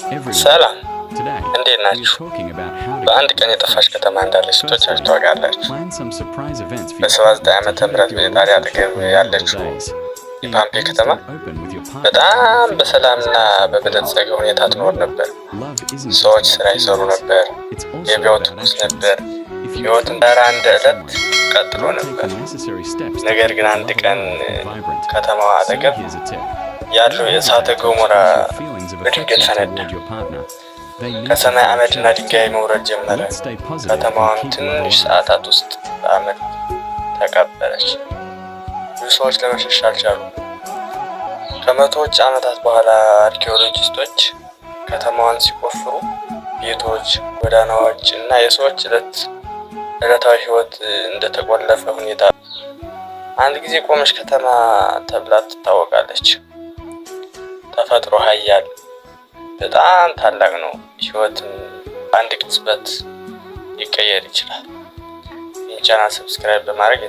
ሰላም፣ እንዴት ናችሁ? በአንድ ቀን የጠፋች ከተማ እንዳለች ስንቶቻችሁ ታውቃላችሁ? በ79 ዓመተ ምህረት በኢጣሊያ አጠገብ ያለችው የፓምፔ ከተማ በጣም በሰላምና በበለጸገ ሁኔታ ትኖር ነበር። ሰዎች ስራ ይሰሩ ነበር፣ ገበያው ትኩስ ነበር፣ ሕይወት እንደ አንድ ዕለት ቀጥሎ ነበር። ነገር ግን አንድ ቀን ከተማዋ አጠገብ ያለው የእሳተ ገሞራ በድንገት ፈነዳ። ከሰማይ አመድና ድንጋይ መውረድ ጀመረ። ከተማዋም ትንሽ ሰዓታት ውስጥ በአመድ ተቀበረች። ብዙ ሰዎች ለመሸሽ አልቻሉም። ከመቶዎች ዓመታት በኋላ አርኪኦሎጂስቶች ከተማዋን ሲቆፍሩ ቤቶች፣ ጎዳናዎች እና የሰዎች ዕለታዊ ሕይወት እንደተቆለፈ ሁኔታ አንድ ጊዜ ቆመች ከተማ ተብላ ትታወቃለች። ተፈጥሮ ኃያል በጣም ታላቅ ነው። ሕይወትም በአንድ ቅጽበት ሊቀየር ይችላል። ይህን channel subscribe በማድረግ